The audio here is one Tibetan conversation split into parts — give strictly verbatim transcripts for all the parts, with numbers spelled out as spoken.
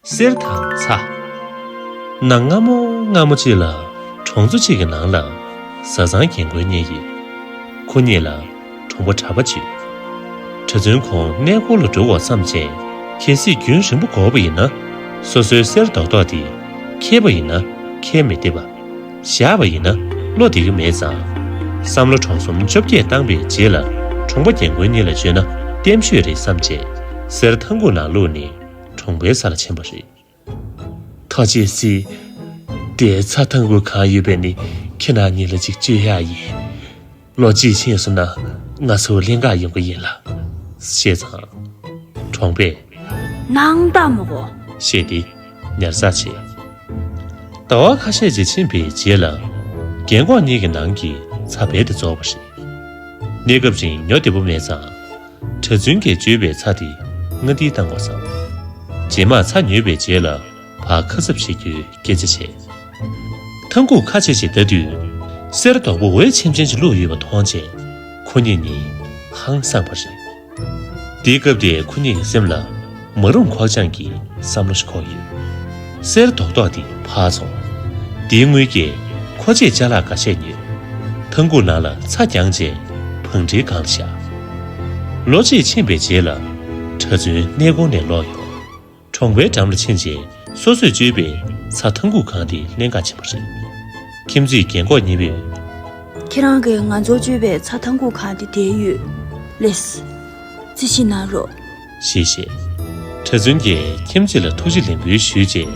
གསེར་དང་ཚྭ། ནངས་སྔ་མོ་སྔ་མོ་ཅིག་ལ་གྲོང་ཚོ་གཅིག་གི་ནང་ལ་བཟའ་ཚང་རྒན་རྒོན་གཉིས་ཡོད། ཁོ་གཉིས་ལ་གྲོང་པ་གྲྭ་པ་གཅིག་གྲྭ་བཙུན་ཁོང་གནས་སྐོར་ལ་འགྲོ་དགོས་བསམ་བྱས། གལ་སྲིད་རྒྱུན་རིང་པོ་འགོར་བ་ཡིན་ན། སོ་སོའི་གསེར་རྡོག་རྡོག་དེ་ཁྱེར་བ་ཡིན་ན་ཁྱེར་མི་བདེ་བ། བཞག་པ་ཡིན་ན་བློ་བདེ་གི་མེད་ཙང་། བསམ་བློ་གྲངས་སུམ་བཅོ་བརྒྱད་བཏང་པའི་རྗེས་ལ། གྲོང་པ་རྒན་རྒོན་གཉིས་ལ་བརྗོད་ན་བརྟན་ཤོས་རེད་བསམ་བྱས། གསེར་ཐང་ཁུག་ནང་བླུགས་ནས་གྲོང་པའི་ས་ལ་ཕྱིན་པ་རེད། ཐུགས་རྗེ་གཟིགས། དེ་ཚྭ་ཐང་ཁུག་གང་ཡོད་པ་ནི་ཁྱེད་རང་གཉིས་ལ་ཅིག་བཅོལ་ཡག་ཡིན། ལོ་གཅིག་ཕྱིན་སོང་ན་ང་ཚོ་ལྷན་རྒྱས་ཡོང་གི་ཡིན་ལ། ཞེས་ཙང་། གྲོང་པས། ནང་ལྟ་མོ་གོ་ཞེས་ཏེ་ཉར་ཚགས་བྱས། ཟླ་བ་ཁ་ཤས་ཅིག་ཕྱིན་པའི་རྗེས་ལ། རྒན་འཁོགས་གཉིས་ཀྱི་ནང་གི་ཚྭ་རྦད་དེ་རྫོགས་པ་རེད། གནས་སྐབས་རིང་ཉོ་བདེ་པོ་མེད་ཙང་། གྲྭ་བཙུན་གྱིས་བཅོལ་བའི་ཚྭ་དེ་སྔ་འདིར་བཏང་དགོས་བསམ། རྗེས་མ་ཚྭ་ཉོས་པའི་རྗེས་ལ་ཕར་ཁ་གསབ་བྱེད་རྒྱུའི་སྐད་ཆ་བྱས། ཐང་ཁུག་ཁ་ཕྱེ་ཞིག་ལྟ་དུས། གསེར་རྡོག་པོ་འོད་ཆེམ་ཆེམ་ཞིག་བླུགས་ཡོད་པ་མཐོང་རྗེས། ཁོ་གཉིས་ནི་ཧང་སངས་པ་རེད། དེའི་སྐབས་དེར་ཁོ་གཉིས་ཀྱི་སེམས་ལ་མ་རུངས་ཁོག་བཅངས་ཀྱི་བསམ་བློ་ཞིག་འཁོར་ཡོད། གསེར་རྡོག་རྡོག་དེ་ཕར་སོང་། དེའི་དངུལ་གྱིས་ཁོ་ཆས་ཅ་ལག་འགའ་ཤས་ཉོས། ཐང་ཁུག་ནང་ལ་ཚྭ་བརྒྱངས་རྗེས་བང་སྒྲིག་སྒང་ལ་བཞག་ལོ་གཅིག་ཕྱིན་པའི་རྗེས་ལ། གྲྭ་བཙུན་གནས་སྐོར་ནས་ལོག་ཡོང་། གྲོང་པའི་འགྲམ་ལ་ཕྱིན་རྗེས། སོ་སོས་བཅོལ་བའི་ཚྭ་ཐང་ཁུག་གང་དེ་ལེན་ག་ཕྱིན་པ་རེད། ཁྱིམ་མཚེས་རྒན་འཁོགས་གཉིས་པོས། ཁྱེད་རང་གིས་ང་ཚོར་བཅོལ་བའི་ཚྭ་ཐང་ཁུག་གང་དེ་དེར་ཡོད། ལེས། རྩིས་ཞིབ་གནང་རོགས། ཞེས་བཤད། གྲྭ་བཙུན་གྱིས་ཁྱིམ་མཚེས་ལ་ཐུགས་རྗེ་ལེགས་འབུལ་ཞུས་རྗེས།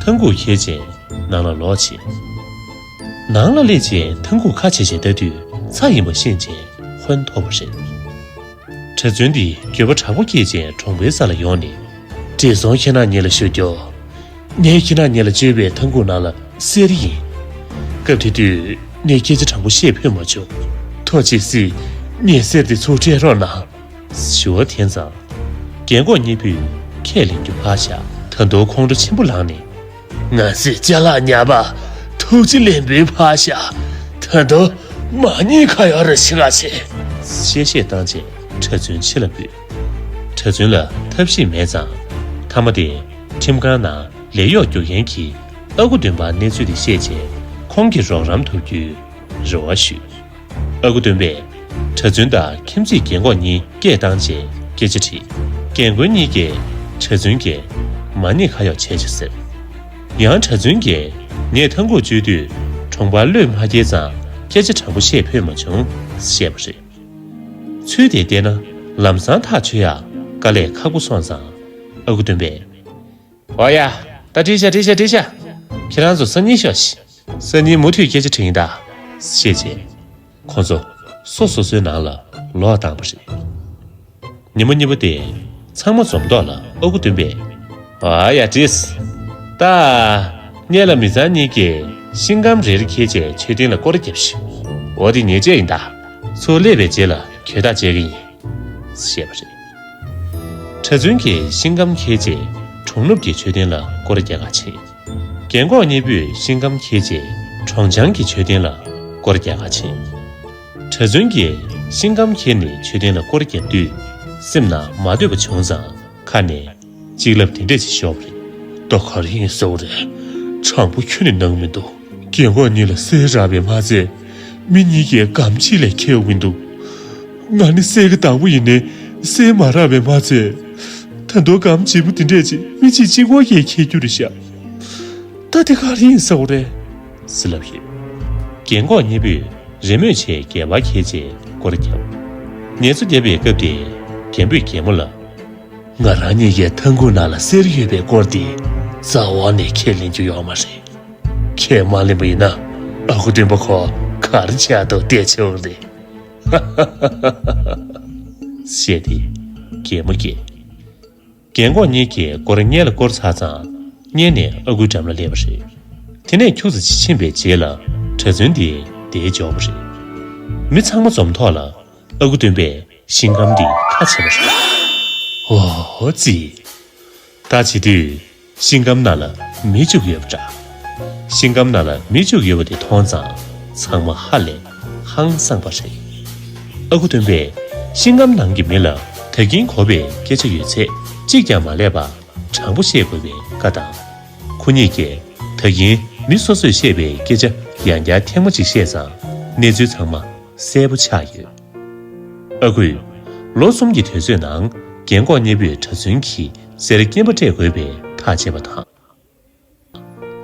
ཐང་ཁུག་འཁྱེར་རྗེས་ནང་ལ་ལོག་ཕྱིན། ནང་ལ་སླེབས་རྗེས་ཐང་ཁུག་ཁ་ཕྱེ་བྱས་ལྟ་དུས་ཚྭ་ཡིན་པ་ཤེས་རྗེས་ཧོན་ཐོར་བ་རེད། གྲྭ་བཙུན་དེས་འགྱོད་པ་དྲག་པོ་སྐྱེས་རྗེས་གྲོང་པའི་ས་ལ་ཡོང་ནས། བགྲེས་སོང་ཁྱེད་རང་གཉིས་ལ་ཞུ་རྒྱུ། ངས་ཁྱེད་རང་གཉིས་ལ་བཅོལ་བའི་ཐང་ཁུག་ནང་ལ་གསེར་ཡིན། སྐབས་དེ་དུས་ངས་སྐད་ཆ་དྲང་པོ་བཤད་ཕོད་མ་བྱུང་། ཐུགས་རྗེ་གཟིགས། ངའི་གསེར་དེ་ཚུར་སྤྲད་རོགས་གནང་། ཞུ་བ་འཐེན་ཙང་། རྒན་འཁོགས་གཉིས་པོས་ཁས་ལེན་རྒྱུ་ཕར་བཞག་ད་དུང་ཁོང་ཁྲོ་ཆེན་པོ་ལངས་ནས། ང་ཚོའི་ཅ་ལག་ཉར་པ་ཐུགས་རྗེ་ལེགས་འབུལ་ཕར་བཞག་ད་དུང་མ་ཉེས་ཁ་གཡོག་རེ་བྱེད་ག་བྱེད། གཤེ་གཤེ་བཏང་རྗེས་གྲྭ་བཙུན་ཕྱི་ལ་བུད། གྲྭ་བཙུན་ལ་ཐབས་ཤེས་མེད་ཙང་། མཐའ་མ་དེ་ཁྲིམས་ཁང་ནང་ལས་གཡོག་རྒྱུག་མཁན་གྱི་ཨ་ཁུ་སྟོན་པར་གནས་ཚུལ་དེ་བཤད་རྗེས་ཁོང་གིས་རོགས་རམ་ཐོབ་རྒྱུའི་རེ་བ་ཞུས། ཨ་ཁུ་སྟོན་པས་གྲྭ་བཙུན་དང་ཁྱིམ་མཚེས་རྒན་འཁོགས་གཉིས་སྐད་བཏང་རྗེས་སྐད་ཆ་དྲིས། རྒན་རྒོན་གཉིས་ཀས་གྲྭ་བཙུན་གྱིས་མ་ཉེས་ཁ་གཡོག་བྱས་ཆོག་ཟེར། ཡང་གྲྭ་བཙུན་གྱིས་ངས་ཐང་ཁུག་བཅོལ་དུས་གྲོང་པར་བློས་མ་འགེལ་ཙང་སྐད་ཆ་དྲང་པོ་བཤད་ཕོད་མ་བྱུང་ཞེས་པ་རེད། ཚུལ་དེ་བལྟས་ན་ལམ་སང་ཐག་ཆོད་ཡག་དཀའ་ལས་ཁག་པོ་སོང་ཙང་། ཨ་ཁུ་སྟོན་པས། ཨོ་ཡ། ད་བྲིས་ཤག་བྲིས་ཤག་བྲིས་ཤག་ཁྱེད་རང་ཚོ་སང་ཉིན་ཤོག་ཤིག་སང་ཉིན་མུ་མཐུད་སྐད་ཆ་དྲི་ཡིན་ད། ཞེས་བྱས། ཁོང་ཚོ་སོ་སོ་སོའི་ནང་ལ་ལོག་བཏང་བ་རེད། ཉི་མ་གཉིས་པ་དེ་ཚང་མ་འཛོམས་ཐོག་ལ་ཨ་ཁུ་སྟོན་པས། ཨ་ཡ་བྲིས། ད། སྔོན་ལ་མི་ཚང་གཉིས་ཀྱིས་ཤིང་སྐམ་རེ་རེ་འཁྱེར་བྱས་མཆོད་རྟེན་ལ་སྐོར་ར་བརྒྱབ་ཤིག་འོ་དེ་ཉེས་ཆད་ཡིན་ད། ཚུར་སླེབས་པའི་རྗེས་ལ་གྱོད་བརྡ་བཅད་ཀྱི་ཡིན། ཞེས་པ་རེད། གྲྭ་བཙུན་གྱིས་ཤིང་སྐམ་འཁྱེར་རྗེས་གྲོང་ནུབ་ཀྱི་མཆོད་རྟེན་ལ་སྐོར་ར་རྒྱག་ག་ཕྱིན། རྒན་འཁོགས་གཉིས་པོས་ཤིང་སྐམ་འཁྱེར་རྗེས་གྲོང་བྱང་གི་མཆོད་རྟེན་ལ་སྐོར་ར་རྒྱག་ག་ཕྱིན། གྲྭ་བཙུན་གྱིས་ཤིང་སྐམ་འཁྱེར་ནས་མཆོད་རྟེན་ལ་སྐོར་ར་བརྒྱབ་དུས་སེམས་ནང་མ་འདོད་པ་བྱུང་ཙང་ཁ་ནས་གཅིག་ལབ་དེ་འདྲས་ཞིག་ཤོར་བ་རེད། ད་ག་རེ་ཡིན་ཟེར་བ་རེད། དྲང་པོ་ཁྱོན་ནས་གནང་མི་འདུག་རྒན་འཁོགས་གཉིས་ལ་གསེར་རག་པས་མ་ཚད། མི་གཉིས་ཀས་སྒམ་གཅིག་ལས་འཁྱེར་ཡོང་གི་འདུག་ང་ནི་གསེར་གྱི་བདག་པོ་ཡིན་ནའི་གསེར་མ་རག་པས་མ་ཚད། ད་དུང་སྒམ་བརྗེ་པོ་འདི་འདྲས་ཅིག་མི་གཅིག་གཅིག་པོ་གིས་འཁྱེར་རྒྱུ་རེད་ཤག་ད་དེ་ག་རེ་ཡིན་ཟེར་བ་རེད། ཟེར་ལབ་ཡོད། རྒན་འཁོགས་གཉིས་པོས་རེས་མོས་བྱས་སྒལ་པར་འཁྱེར་རྗེས་སྐོར་ར་བརྒྱབ། ངལ་གསོ་བརྒྱབ་པའི་སྐབས་དེར་རྒན་པོས་རྒན་མོ་ལ། ང་རང་གཉིས་ཀྱི་ཐང་ཁུག་ནང་ལ་གསེར་ཡོད་པའི་སྐོར་དེ་རྩ་བ་ནས་ཁས་ལེན་རྒྱུ་ཡོད་མ་རེད། ཁས་མ་ལེན་པ་ཡིན་ན་ཨ་ཁུ་སྟོན་པ་ཁོ་ག་རེ་བྱ་འདུག་བལྟས་ཆོག་རེད། ཞེས་ཏེ་གད་མོ་བགད། རྒན་འཁོགས་གཉིས་ཀྱིས་སྐོར་ར་སྔོན་ལ་བསྐོར་ཚར་ཙང་སྔོན་ནས་ཨ་ཁུའི་འགྲམ་ལ་སླེབས་པ་རེད། དེ་ནས་ཁྱུག་ཙམ་ཅིག་ཕྱིན་པའི་རྗེས་ལ་གྲྭ་བཙུན་དེ་བསྡད་འཇོག་པ་རེད། མི་ཚང་མ་འཛོམས་ཐོག་ལ་ཨ་ཁུ་སྟོན་པས་ཤིང་སྒམ་འདི་ཁ་ཕྱེ་བ་རེད། འོ་ཙི། ད་བྱེད་དུས་ཤིང་སྒམ་ནང་ལ་མི་བཅུག་ཡོད་པ་འདྲ། ཤིང་སྒམ་ནང་ལ་མི་བཅུག་ཡོད་པ་དེ་མཐོང་ཙང་ཚང་མ་ཧ་ལས་ཧང་སངས་པ་རེད། ཨ་ཁུ་སྟོན་པས་ཤིང་སྒམ་ནང་གི་མི་ལ་ད་གིན་གོ་བའི་སྐད་ཆ་ཡོད་ཚད་གཅིག་ཀྱང་མ་ལབ་པར། དྲང་པོ་བཤད་དགོས་པའི་བཀའ་དང་། ཁོ་གཉིས་ཀས་ད་གིན་མི་སོ་སོས་བཤད་པའི་སྐད་ཆ་ཡང་བསྐྱར་ཐེངས་མ་གཅིག་བཤད་ཙང་གནས་ཚུལ་ཚང་མ་གསལ་པོ་ཆགས་ཡོད། ཨ་ཁུས་ལོ་གསུམ་གྱི་དུས་ཚོད་ནང་རྒན་གོག་གཉིས་པོས་གྲྭ་བཙུན་གྱི་རྩར་སྐྱེམ་པ་སྤྲད་དགོས་པའི་ཐག་བཅད་པ་དང་།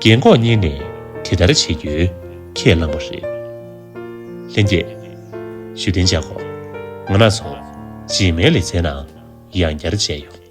རྒན་གོག་གཉིས་ནས་དེ་ལྟར་བྱེད་རྒྱུའི་ཁས་བླངས་པ་རེད། ལྷན་རྒྱས། ཞུ་རྟེན་བཅའ་སྒོ། ང་རང་ཚོ་རྗེས་མའི་ལེ་ཚན་ནང་ཡང་བསྐྱར་མཇལ་ཡོང་།